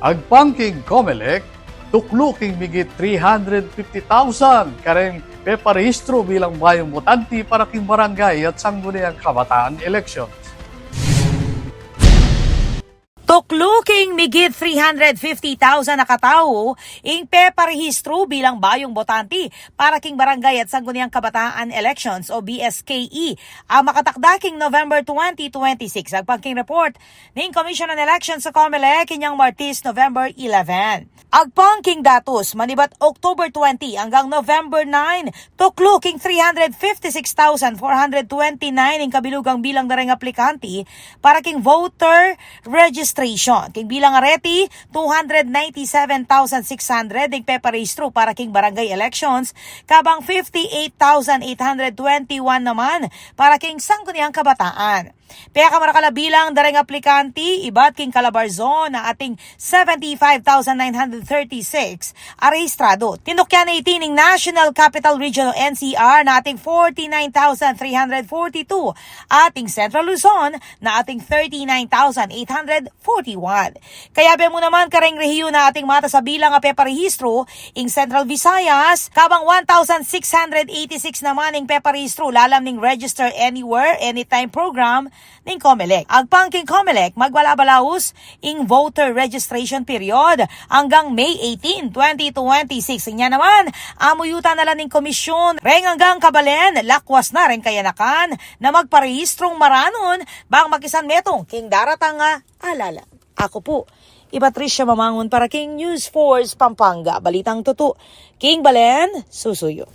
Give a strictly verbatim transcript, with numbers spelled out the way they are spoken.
Agpang king Comelec, tuklu king migit three hundred fifty thousand kareng peparehistru bilang bayung botante para king barangay at sangguniang kabataan elections. Tuklu king migit three hundred fifty thousand a katau ing peparehistru bilang bayung botante para king barangay at sangguniang kabataan elections o B S K E a makatakda king November twenty twenty-six. Agpang king report ning Commission on Elections o Comelec inyang Martes, November eleven. Agpang king datus, manibat October twenty anggang November nine, tuklu king three hundred fifty-six thousand four hundred twenty-nine ing kabilugang bilang dareng aplikante para king voter registration. King bilang areti, two hundred ninety-seven thousand six hundred ing peparehistru para king barangay elections, kabang fifty-eight thousand eight hundred twenty-one naman para king sangguniang kabataan. Pekamarakal a bilang dareng aplikante ibat king Calabarzon na ating seventy-five thousand nine hundred thirty-six a rehistrado. Tinukyan na iti ning National Capital Region o N C R na ating forty-nine thousand three hundred forty-two at ing Central Luzon na ating thirty-nine thousand eight hundred forty-one. Kayabe mu naman kareng rehiyon na ating matas a bilang a peparehistru ing Central Visayas, kabang one thousand six hundred eighty-six naman ing peparehistru lalam ning Register Anywhere, Anytime program ning Comelec. Agpang king Comelec, magbala-balaus ing voter registration period anggang May eighteen, twenty twenty-six. Inya naman, amuyutan na la ning komisyon reng anggang kabalen, lakwas na reng kayanakan na magparehistrung maranun bang makisanmetung king daratang a alalan. Aku pu i Patricia Mamangun para king News Force Pampanga, balitang tutu king balen, susuyu.